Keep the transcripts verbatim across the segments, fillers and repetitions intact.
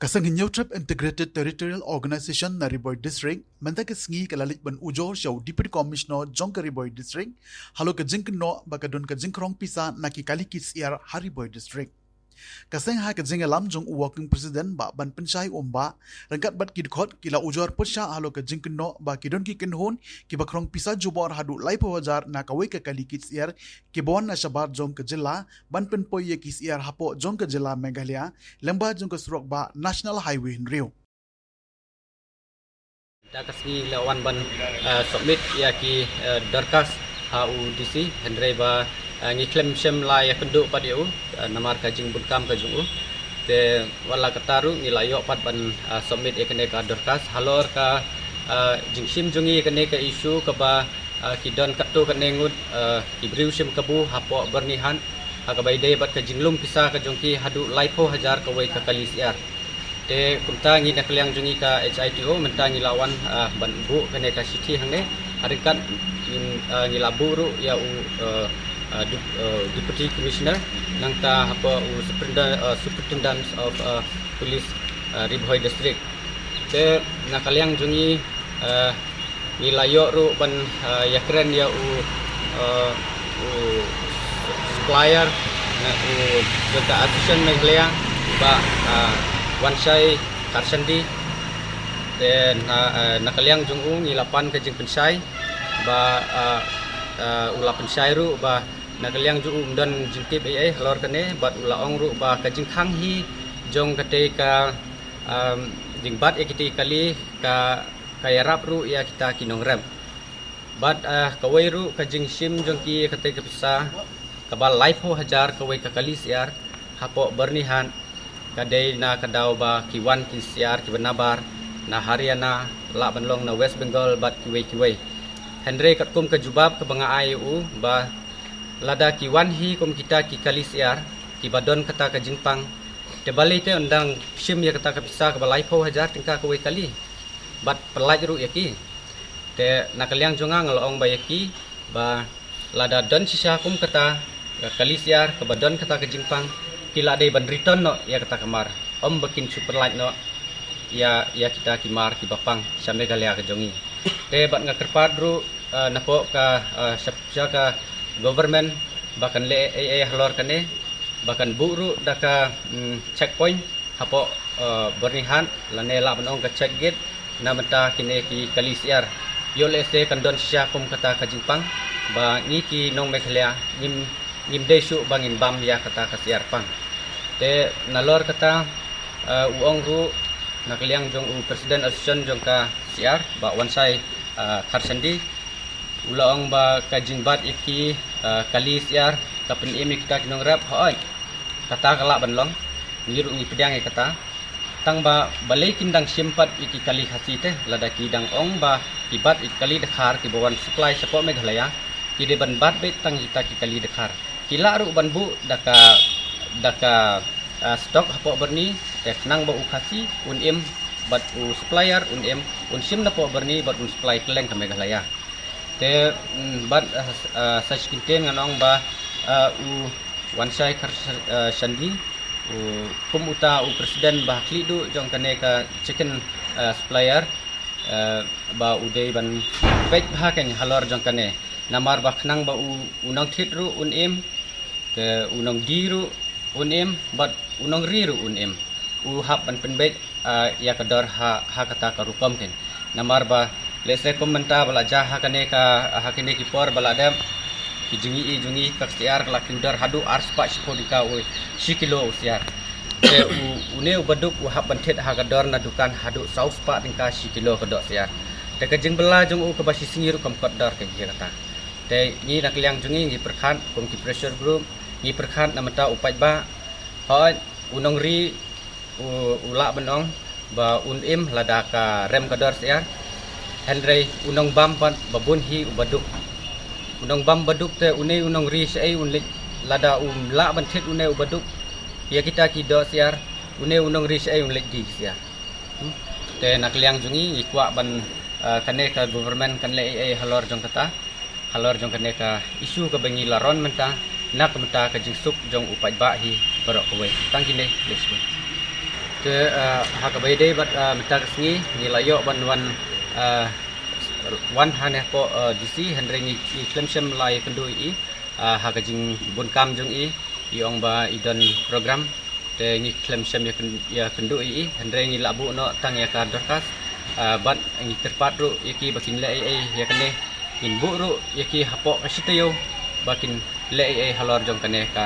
Ka seng Hynñiewtrep Integrated Territorial Organization na Ri Bhoi District mynta ka sngi ka la leit ban ujor sha u Deputy Commissioner jong ka Ri Bhoi District halor ka jingkynnoh ba ka don ka jingkhrong pisa na ki kali ki syiar ha Ri Bhoi District. Ka seng ha ka jingïalam jong u Working President Bah Banpynshai Umbah ryngkat bad ki dkhot ki la ujor pyrshah halor ka jingkynnoh ba ki don ki kynhun kiba khrong pisa jubor haduh laiphew hajar na kawei ka kali ki syiar kiba wan na shabar jong ka jylla ban pynpoi ïa ki syiar hapoh jong ka jylla Meghalaya lyngba jong ka surok bah National Highway hynriew. Da ka sngi la wan ban, eh, submit ïa ki, eh, dorkhas ha u D C, hynrei ba, eh, ngi khlem shym la ïakynduh pat ïa u, eh, namar ka jingbun kam ka jong u. Te wat la katta ruh ngi la ïoh pat ban, eh, submit ïa kane ka dorkhas halor ka, eh, jingshim jong ngi ïa kane ka issue kaba, eh, ki don katto katne ngut, eh, ki briew shim kabu hapoh Byrnihat ha kaba ïadei bad ka jinglum pisa ka jong ki haduh laiphew hajar kawei ka kali syiar. Te kumta ngi na ka liang jong ngi ka H I T O mynta ngi la wan, ah, ban buh kane ka shithi hangne. Ha ryngkat ngin, ah, ngi la buh ruh ïa u, eh, ah, Dep-, eh, Deputy Commissioner nangta hapoh u Superintendent, eh, Superintendent of, eh, Police, eh, Ri Bhoi District. Te na ka liang jong ngi, eh, ngi la ïoh ruh ban, ah, ïakren ïa u, ah, u supplier, ah, u jong ka Association Meghalaya, Bah, ah, Wanshai Kharshandi. Te na, ah, na ka liang jong u ngi la pan ka jingpynshai ba, ah, ah, u la pynshai ruh ba na ka liang jong u ym don jingtip ei ei halor kane bad u la ong ruh ba ka jingkhang hi jong katei ka, um, jingbat ïa kitei kali ka ka ïarap ruh ïa kita ki nongrep. Bad, ah, kawei ruh ka jingshim jong ki ïa katei ka pisa kaba laiphew hajar kawei ka kali syiar hapoh Byrnihat ka dei na ka daw ba ki wan ki syiar kiba nabar na Haryana, lah ban long na West Bengal bad kiwei kiwei. Hynrei katkum ka jubab kaba nga ai ïa u ba lada ki wan hi kum kita ki kali syiar kiba don kata ka jingpang, te balei te yn dang shim ïa kata ka pisa kaba laiphew hajar tyngka kawei kali bad pyllait ruh ïa ki. Te na ka liang jong nga nga la ong ba ïa ki ba lada don shisha kum kata ka kali syiar kaba don kata ka jingpang, ki la dei ban return noh ïa kata ka mar, ym ba kin shu pyllait noh ïa, ïa kita ki mar kiba pang sha Meghalaya ka jong ngi. Te bad nga kyrpad ruh, eh, napoh ka, eh, sha, sha ka government ba kan leh ei ei halor kane, ba kan buh ruh da ka, mm, checkpoint hapoh, eh, Byrnihat lane lah ban ong ka check gate na bynta kine ki kali syiar. Ïoh lehse kan don shisha kum kata ka jingpang ba ngi ki nong Meghalaya ngim, ngim dei shuh ba ngin bam ïa kata ka syiar pang. Te nalor kata, eh, u ong ruh na ka liang jong u President Association jong ka syiar Bah Wanshai, eh, Kharshandi, u la ong ba ka jingbat ïa ki, eh, kali syiar ka pynim ïa kita ki nongrep, hooid. Kata ka lah ban long, ngi ruh ngi pdiang ïa kata. Tang ba balei kin dang shim pat ïa ki kali Khasi te, lada ki dang ong ba ki bat ïa ki kali Dkhar kiba wan supply shapoh Meghalaya, ki dei ban bat beit tang ïa kita ki kali Dkhar. Ki lah ruh ban buh da ka, da ka, ah, stock hapoh Byrni, te khnang ba u Khasi un im bad u supplier un im, un shim napoh Byrni bad un supply kylleng ka Meghalaya. Te, mm, bad, ah, ah, sa shi kyntien ngan ong ba, ah, u Wanshai Khar, ah, Shandi, u kum uta u president ba khlieh duh jong kane ka chicken, ah, supplier, ah, ba u dei ban peit bha kein halor jong kane. Namar ba khnang ba u, u nongthied ruh un im, te u nongdie ruh un im, bad u nongri ruh un im. U hap ban pynbeit, ah, ïa ka dor ha, ha kata ka rukom kein. Namar ba lehse kum mynta ba la jia ha kane ka, ha kine ki por ba la dep, ki jingïohi jong ngi ka syiar ka la kiew dor haduh arspah shiphew tyngka u shi kilo u syiar. Te u, une u baduk u hap ban thied ha ka dor na dukan haduh saw spah tyngka shi kilo ka doh syiar. Te ka jingbylla jong u kaba shi sngi ruh kam kot dor ka ïa kata. Te ngi na ka liang jong ngi ngi pyrkhat kum ki pressure group, ngi pyrkhat na mynta u paidbah, hooid, u nongri u, u lah ban ong ba un im lada ka rem ka dor syiar. Hynrei u nongbam pat ba bun hi u baduk. U nongbam baduk te une u nongri shaei un leit, lada um lah ban thied une u baduk ïa kita ki doh syiar, une u nongri shaei un leit die syiar. Hmm? Te na ka liang jong ngi ngi kwah ban, ah, kane ka government kan leh ei ei halor jong kata, halor jong kane ka issue kaba ngi la run mynta, na ka bynta ka jingsuk jong u paidbah hi baroh kawei. Tang kine, leh shuh. Te, ah, ha kaba ïadei bad, ah, mynta ka sngi ngi la ïoh ban wan, ah, wan hangne hapoh, ah, D C, hynrei ngi, ngi khlem shym la ïakynduh ïa i, ah, ha ka jingbun kam jong i, i ong ba i don program. Te ngi khlem shym ïakyn-, ïakynduh ïa i, hynrei ngi la buh noh tang ïa ka dorkhas, ah, bad ngi kyrpad ruh ïa ki ba kin leh ei ei ïa kane, kin buh ruh ïa ki hapoh ka shi taïew ba kin leh ei ei halor jong kane ka,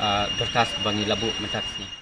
ah, dorkhas ba ngi la buh mynta ka sngi.